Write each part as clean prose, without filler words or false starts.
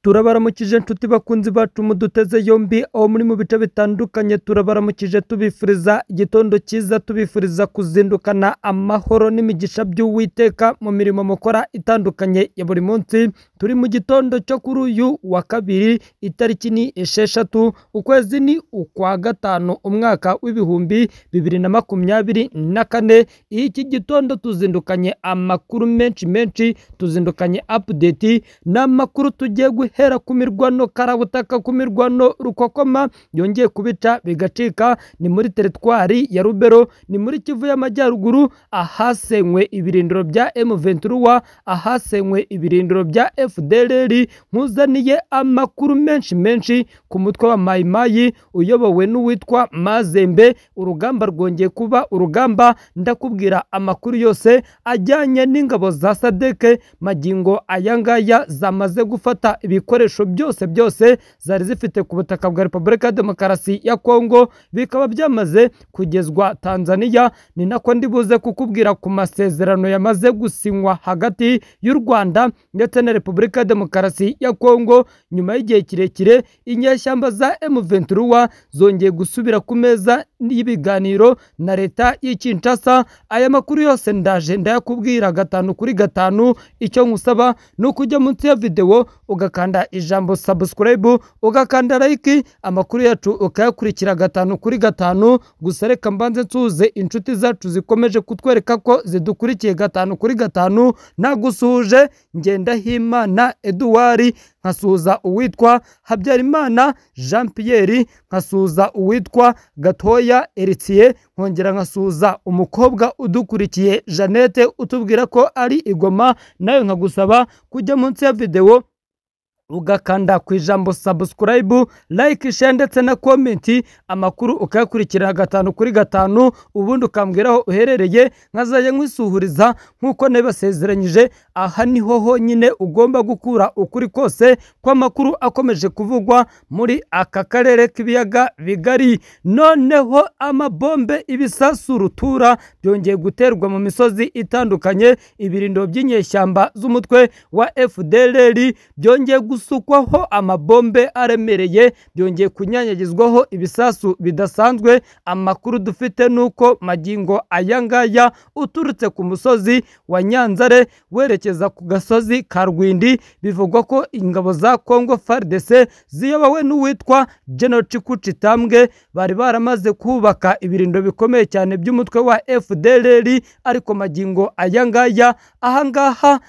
Turabaramukije nshuti bakunzi bacu muduteze yombi aho muri mu bice bitandukanye, turabaramukije tubifuriza igitondo cyiza, tubifuriza kuzindukana amahoro n'imigisha by'Uwiteka mu mirimo mukora itandukanye ya buri munsi. Turi mu gitondo cyo kuri uyu wa kabiri, itariki ni 6, ukwezi ni ukwa 5, umwaka w'2024. Iki gitondo tuzindukanye amakuru menshi menshi, tuzindukanye update n'amakuru tugiye guhera ku mirwano karabutaka, ku mirwano rukokoma yongeye kubica bigacika. Ni muri teritwari ya Rubero, ni muri Kivu y'Amajyaruguru, ahasenywe ibirindiro bya M23, ahasenywe ibirindiro bya FDLR. Nkuzaniye amakuru menshi menshi ku mutwe wa Mai Mai uyobowe n'uwitwa Mazembe. Urugamba rwongeye kuba urugamba, ndakubwira amakuru yose ajyanye n'ingabo za SADC magingo aya ngaya zamaze gufata ibikoresho byose byose zari zifite ku butaka bwa Repubulika ya Demokarasi ya Kongo, bikaba byamaze kugezwa Tanzania. Ni nako ndibuze kukubwira ku masezerano yamaze gusinywa hagati y'u Rwanda ndetse na Repubulika ya Demokarasi ya Kongo. Nyuma y'igihe kirekire inyeshyamba za M23 zongeye gusubira ku meza y'ibiganiro na leta y'i Kinshasa. Aya makuru yose ndaje ndayakubwira 5 kuri 5. Icyo nkusaba ni ukujya munsi ya video ugakanda ijambo subscribe, ugakanda like, amakuru yacu ukayakurikira 5 kuri 5. Gusa reka mbanze nsuhuze inshuti zacu zikomeje kutwereka ko zidukurikiye 5 kuri 5. Nagusuhuje Ngendahimana Edouard, nkasuhuza uwitwa Habyarimana Jean Pierre, nkasuhuza uwitwa Gatoya Eritier, nkongera nkasuhuza umukobwa udukurikiye Jeannette utubwira ko ari igoma. Nawe nkagusaba kujya munsi ya video ugakanda ku ijambo subscribe, like, share ndetse na comment, amakuru ukayakurikira 5 kuri 5, ubundi ukambwira aho uherereye nkazajya nkwisuhuriza nk'uko nabibasezeranyije. Aha niho honyine ugomba gukura ukuri kose kw'amakuru akomeje kuvugwa muri aka karere k'ibiyaga bigari. Noneho amabombe, ibisasu rutura byongeye guterwa mu misozi itandukanye. Ibirindo by'inyeshyamba z'umutwe wa FDLR byongeye gusukwaho amabombe aremereye, byongeye kunyanyagizwaho ibisasu bidasanzwe. Amakuru dufite nuko magingo aya ngaya uturutse ku musozi wa Nyanzare werekeza ku gasozi ka Rwindi, bivugwa ko ingabo za Congo FARDC ziyobowe n'uwitwa General Chikuchitambwe bari baramaze kubaka ibirindo bikomeye cyane by'umutwe wa FDLR, ariko magingo aya ngaya ahangaha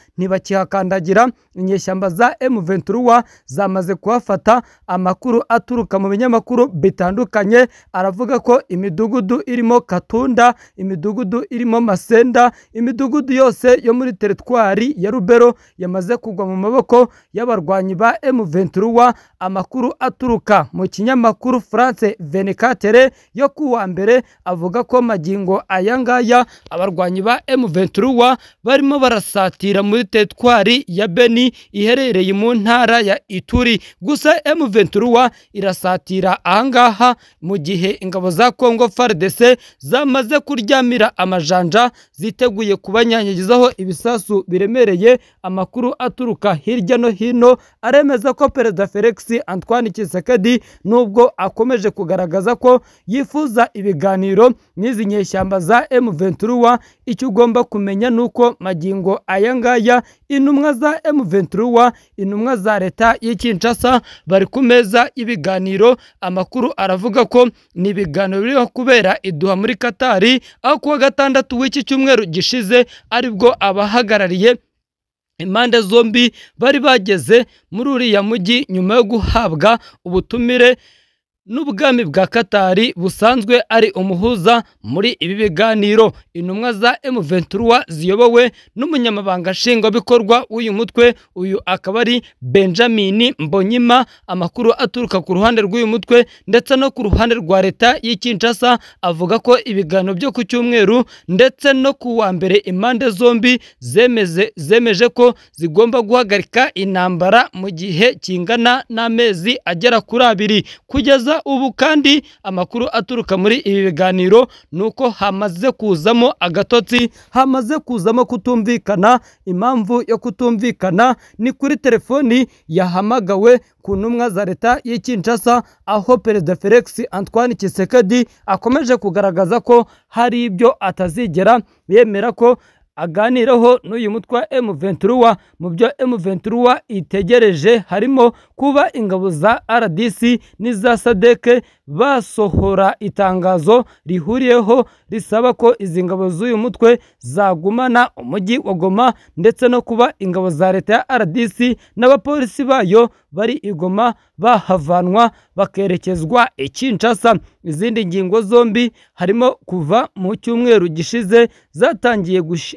ntibakihakandagira. Inyeshyamba za M23 zamaze kuhafata. Amakuru aturuka mu binyamakuru bitandukanye aravuga ko imidugudu irimo Katunda, imidugudu irimo Masenda, imidugudu yose yo muri teritwari ya Rubero yamaze kugwa mu maboko y'abarwanyi ba M23. Amakuru aturuka mu kinyamakuru France 24 yo kuwa mbere avuga ko magingo aya ngaya abarwanyi ba M23 barimo barasatira muri teritwari ya Beni iherereye mu ntara ya Ituri. Gusa M23 irasatira ahangaha mu gihe ingabo za Congo FARDC zamaze kuryamira amajanja, ziteguye kubanyanyagizaho ibisasu biremereye. Amakuru aturuka hirya no hino aremeza ko Perezida Felix Antoine Tshisekedi nubwo akomeje kugaragaza ko yifuza ibiganiro n'izi nyeshyamba za M23, icyo ugomba kumenya nuko magingo aya ngaya intumwa za M23, intumwa za leta y'i Kinshasa bari ku meza y'ibiganiro. Amakuru aravuga ko ni ibiganiro biriho kubera iduha muri Katari, aho kuwa gatandatu w'iki cyumweru gishize aribwo abahagarariye impande zombi bari bageze muri uriya mujyi nyuma yo guhabwa ubutumire n'ubwami bwa Katari busanzwe ari umuhuza muri ibi biganiro. Intumwa za M23 ziyobowe n'umunyamabanga nshingwabikorwa w'uyu mutwe, uyu akaba ari Benjamin Mbonyima. Amakuru aturuka ku ruhande rw'uyu mutwe ndetse no ku ruhande rwa leta y'i Kinshasa avuga ko ibiganiro byo ku cyumweru ndetse no ku wa mbere impande zombi zemeje ko zigomba guhagarika intambara mu gihe kingana n'amezi agera kuri 2. Kugeza Kugeza ubu kandi amakuru aturuka muri ibi biganiro ni uko hamaze kuzamo agatotsi, hamaze kuzamo kutumvikana. Impamvu yo kutumvikana ni kuri telefoni yahamagawe ku ntumwa za leta y'i Kinshasa, aho Perezida Felix Antoine Tshisekedi akomeje kugaragaza ko hari ibyo atazigera yemera ko aganiraho n'uyu mutwe wa M23. Mu byo M23 itegereje harimo kuba ingabo za RDC n'iza SADC basohora itangazo rihuriyeho risaba ko izi ngabo z'uyu mutwe zagumana umujyi wa Goma, ndetse no kuba ingabo za leta ya RDC n'abapolisi bayo bari i Goma bahavanwa bakerekezwa i Kinshasa. Izindi ngingo zombi harimo kuva mu cyumweru gishize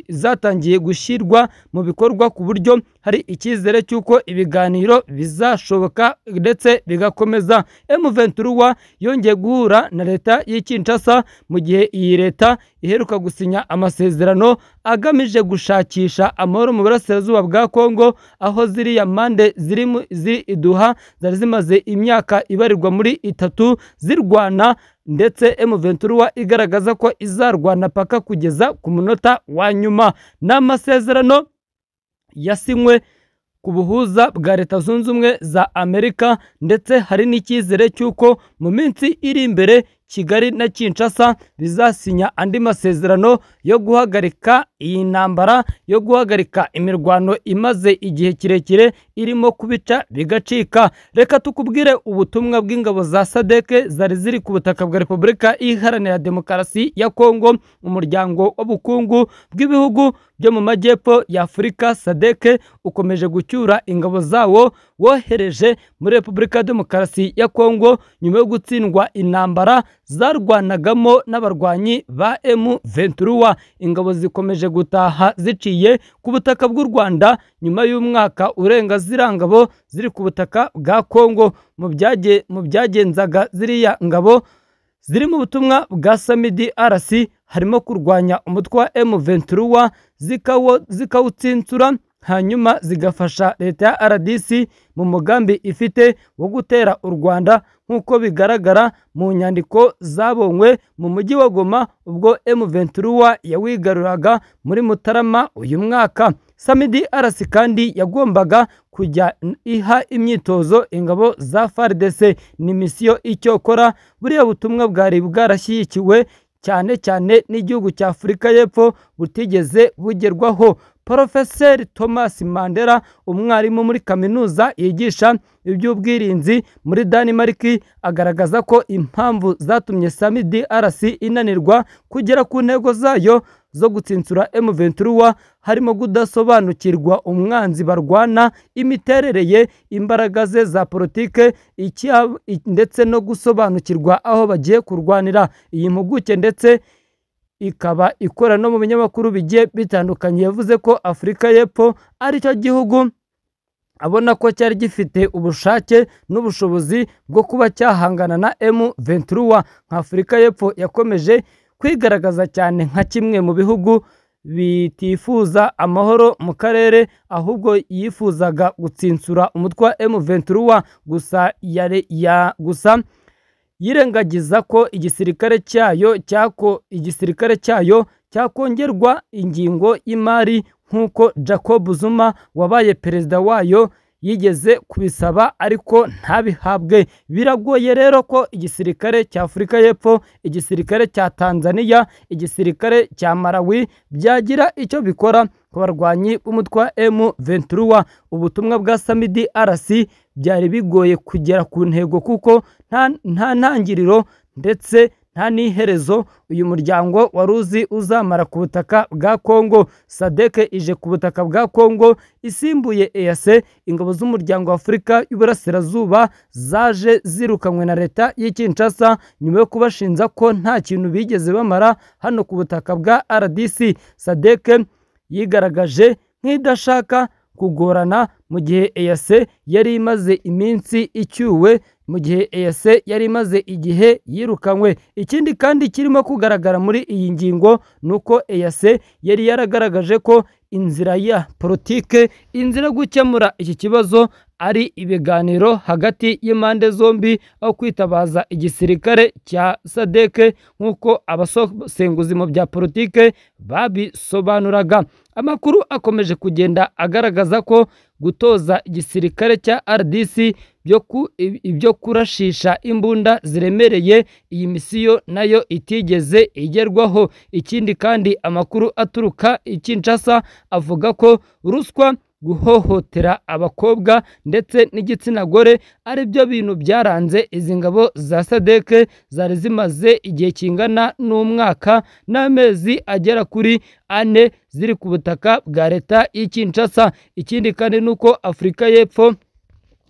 zatangiye gushyirwa mu bikorwa, ku buryo hari icyizere cy'uko ibiganiro bizashoboka ndetse bigakomeza. M23 yongeye guhura na leta y'i Kinshasa mu gihe iyi leta iheruka gusinya amasezerano agamije gushakisha amahoro mu burasirazuba bwa Kongo, aho ziriya mande ziri iduha zari zimaze imyaka ibarirwa muri 3 zirwana, ndetse M23 igaragaza ko izarwana paka kugeza ku munota wa nyuma. N'amasezerano yasinywe ku buhuza bwa Leta Zunze Ubumwe za Amerika, ndetse hari n'icyizere cy'uko mu minsi iri imbere Kigali na Kinshasa bizasinya andi masezerano yo guhagarika iyi ntambara, yo guhagarika imirwano imaze igihe kirekire irimo kubica bigacika. Reka tukubwire ubutumwa bw'ingabo za SADC zari ziri ku butaka bwa Repubulika Iharanira Demokarasi ya Kongo. Umuryango w'ubukungu bw'ibihugu byo mu majyepfo ya Afurika SADC ukomeje gucyura ingabo zawo wohereje muri Repubulika Demokarasi ya Kongo nyuma yo gutsindwa intambara zarwanagamo n'abarwanyi ba M23. Ingabo zikomeje gutaha ziciye ku butaka bw'u Rwanda nyuma y'umwaka urenga zirangabo ziri ku butaka bwa Kongo. Mu byagenzaga ziriya ngabo ziri mu butumwa bwa SAMIDRC harimo kurwanya umutwe wa M23 zikawutsinsura, hanyuma zigafasha leta ya RDC mu mugambi ifite wo gutera u Rwanda, nk'uko bigaragara mu nyandiko zabonywe mu mujyi wa Goma ubwo M23 yawigaruraga muri Mutarama uyu mwaka. SAMIDRC kandi yagombaga kujya iha imyitozo ingabo za FARDC. Ni misiyo icyokora buriya butumwa bwari bwarashyigikiwe cyane cyane n'igihugu cya Afurika y'Epfo butigeze bugerwaho. Profeseri Thomas Mandela, umwarimu muri kaminuza yigisha iby'ubwirinzi muri Denmark, agaragaza ko impamvu zatumye SAMIDRC inanirwa kugera ku ntego zayo zo gutsinsura M23 harimo kudasobanukirwa umwanzi barwana, imiterere ye, imbaraga ze za politike, ndetse no gusobanukirwa aho bagiye kurwanira. Iyi mpuguke ndetse ikaba ikora no mu binyamakuru bigiye bitandukanye, yavuze ko Afurika y'Epfo ari cyo gihugu abona ko cyari gifite ubushake n'ubushobozi bwo kuba cyahangana na M23. Nka Afurika y'Epfo yakomeje kwigaragaza cyane nka kimwe mu bihugu bitifuza amahoro mu karere, ahubwo yifuzaga gutsinsura umutwe wa M23, gusa yirengagiza ko igisirikare cyayo cyakongerwa ingingo y'imari nk'uko Jacob Zuma wabaye perezida wayo yigeze kubisaba ariko ntabihabwe. Biragoye rero ko igisirikare cya Afurika y'Epfo, igisirikare cya Tanzania, igisirikare cya Malawi byagira icyo bikora ku barwanyi b'umutwe wa M23. Ubutumwa bwa SAMIDRC byari bigoye kugera ku ntego kuko nta ntangiriro ndetse nta n'iherezo uyu muryango wari uzi uzamara ku butaka bwa Kongo. SADC ije ku butaka bwa Kongo isimbuye EAC, ingabo z'umuryango wa Afurika y'Uburasirazuba zaje zirukanywe na leta y'i Kinshasa nyuma yo kubashinja ko nta kintu bigeze bamara hano ku butaka bwa RDC. SADC yigaragaje nk'idashaka kugorana mu gihe EAC yari imaze iminsi icyuwe, mu gihe EAC yari imaze igihe yirukanywe. Ikindi kandi kirimo kugaragara muri iyi ngingo ni uko EAC yari yaragaragaje ko inzira ya politike, inzira yo gukemura iki kibazo ari ibiganiro hagati y'impande zombi aho kwitabaza igisirikare cya SADC nk'uko abasesenguzi mu bya politike babisobanuraga. Amakuru akomeje kugenda agaragaza ko gutoza igisirikare cya RDC ibyo kurashisha imbunda ziremereye iyi misiyo nayo itigeze igerwaho. Ikindi kandi amakuru aturuka i Kinshasa avuga ko ruswa, guhohotera abakobwa ndetse n'igitsina gore ari byo bintu byaranze izi ngabo za SADC zari zimaze igihe kingana n'umwaka n'amezi agera kuri 4 ziri ku butaka bwa leta y'i Kinshasa. Ikindi kandi nuko Afurika y'Epfo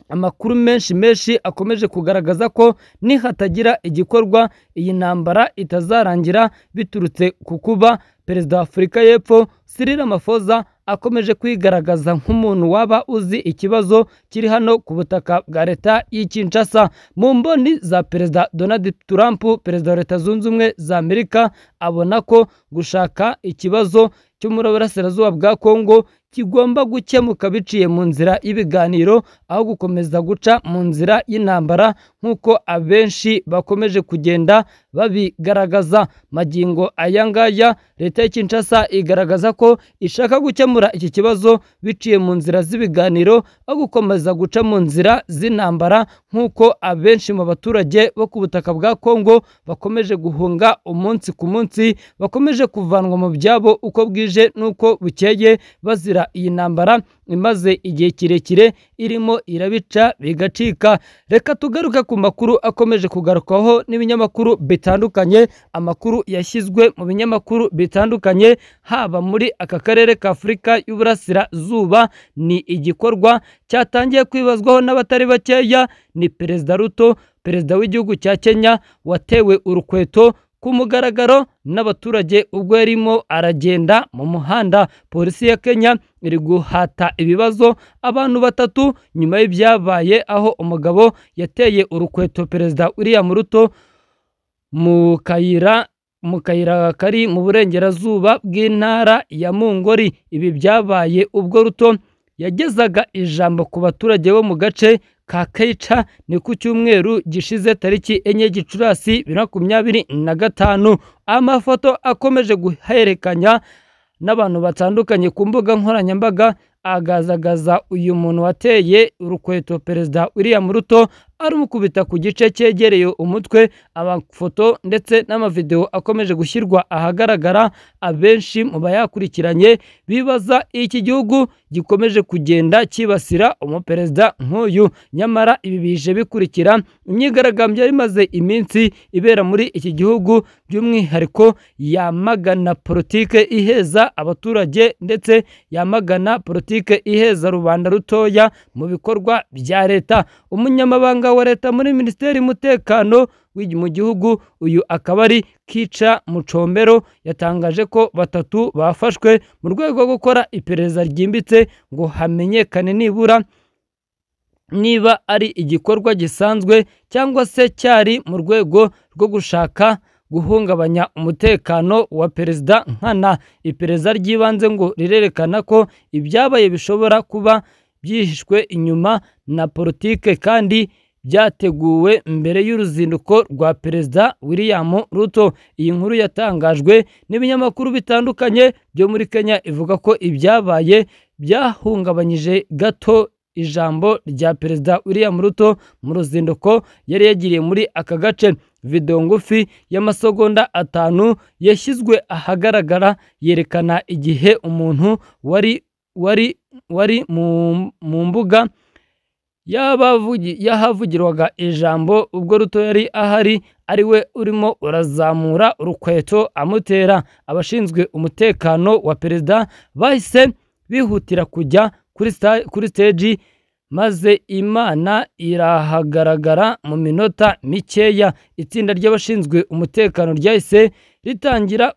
amakuru menshi akomeje kugaragaza ko nihatagira igikorwa iyi ntambara itazarangira biturutse ku kuba Perezida wa Afurika y'Epfo Cyril Ramaphosa akomeje kwigaragaza nk'umuntu waba uzi ikibazo kiri hano ku butaka bwa leta y'i Kinshasa. Mu mboni za Perezida Donald Trump, Perezida wa Leta Zunze Ubumwe za Amerika, abona ko gushaka ikibazo cyo muri Burasirazuba bwa Kongo kigomba gukemuka biciye mu nzira y'ibiganiro aho gukomeza guca mu nzira y'intambara nk'uko abenshi bakomeje kugenda babigaragaza. Magingo aya ngaya leta ya Kinshasa igaragaza ko ishaka gukemura iki kibazo biciye mu nzira z'ibiganiro aho gukomeza guca mu nzira z'intambara nk'uko abenshi mu baturage bo ku butaka bwa Kongo bakomeje guhunga umunsi ku munsi, bakomeje kuvanwa mu byabo uko bwije n'uko bukeye bazira iyi ntambara imaze igihe kirekire irimo irabica bigacika. Reka tugaruke ku makuru akomeje kugarukwaho n'ibinyamakuru bitandukanye, amakuru yashyizwe mu binyamakuru bitandukanye haba muri aka karere ka Afurika y'Uburasirazuba. Ni igikorwa cyatangiye kwibazwaho n'abatari bakeya. Ni Perezida Ruto, perezida w'igihugu cya Kenya, watewe urukweto ku mugaragaro n'abaturage ubwo yarimo aragenda mu muhanda. Polisi ya Kenya iri guhata ibibazo abantu batatu nyuma y'ibyabaye aho umugabo yateye urukweto Perezida William Ruto mu kayira kari mu burengerazuba bw'intara ya Mungori. Ibi byabaye ubwo Ruto yagezaga ijambo ku baturage bo mu gace ka Keicha, ni ku cyumweru gishize tariki 4 Gicurasi 2025. Amafoto akomeje guhererekanya n'abantu batandukanye ku mbuga nkoranyambaga agaragaza uyu muntu wateye urukweto Perezida William Ruto arumukubita ku gice cyegereye umutwe. Amafoto ndetse n'amavideo akomeje gushyirwa ahagaragara, abenshi mu bayakurikiranye bibaza iki gihugu gikomeje kugenda cyibasira umuperezida nk'uyu. Nyamara ibi bije bikurikira imyigaragambyo yari imaze iminsi ibera muri iki gihugu, by'umwihariko yamagana politike iheza abaturage ndetse yamagana politike iheza rubanda rutoya mu bikorwa bya leta. Umunyamabanga wa leta muri Minisiteri y'Umutekano mu gihugu, uyu akaba ari Kica Mucombero, yatangaje ko batatu bafashwe mu rwego rwo gukora iperereza ryimbitse ngo hamenyekane nibura niba ari igikorwa gisanzwe cyangwa se cyari mu rwego rwo gushaka guhungabanya umutekano wa Perezida Nkana. Iperereza ry'ibanze ngo rirerekana ko ibyabaye bishobora kuba byihishwe inyuma na politike kandi byateguwe mbere y'uruzinduko rwa Perezida William Ruto. Iyi nkuru yatangajwe n'ibinyamakuru bitandukanye byo muri Kenya, ivuga ko ibyabaye byahungabanyije gato ijambo rya Perezida William Ruto mu ruzinduko yari yagiriye muri aka gace. Video ngufi y'amasegonda 5 yashyizwe ahagaragara yerekana igihe umuntu wari mu mbuga yahavugirwaga ijambo ubwo Ruto yari ahari ari we urimo urazamura urukweto amutera. Abashinzwe umutekano wa perezida bahise bihutira kujya kuri stage, maze Imana irahagaragara mu minota mikeya. Itsinda ry'abashinzwe umutekano ryahise ritangira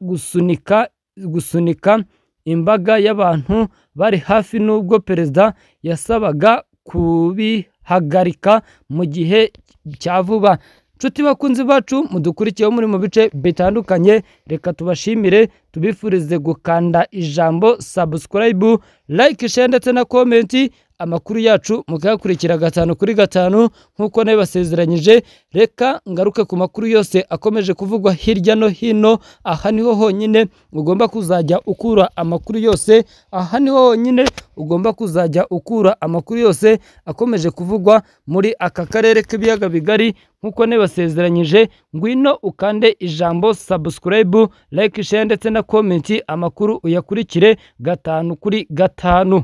gusunika imbaga y'abantu bari hafi, nubwo perezida yasabaga kubihagarika mu gihe cya vuba. Nshuti bakunzi bacu mudukurikiyeho muri mu bice bitandukanye, reka tubashimire, tubifurize gukanda ijambo subscribe, like, share ndetse na comment. Amakuru yacu mukayakurikira 5 kuri 5 nk'uko nabibasezeranyije. Reka ngaruke ku makuru yose akomeje kuvugwa hirya no hino. Aha niho honyine ugomba kuzajya ukura amakuru yose, aha niho honyine ugomba kuzajya ukura amakuru yose akomeje kuvugwa muri aka karere k'ibiyaga bigari. Nk'uko nabibasezeranyije, ngwino ukande ijambo subscribe, like, share ndetse na comment, amakuru uyakurikire 5 kuri 5.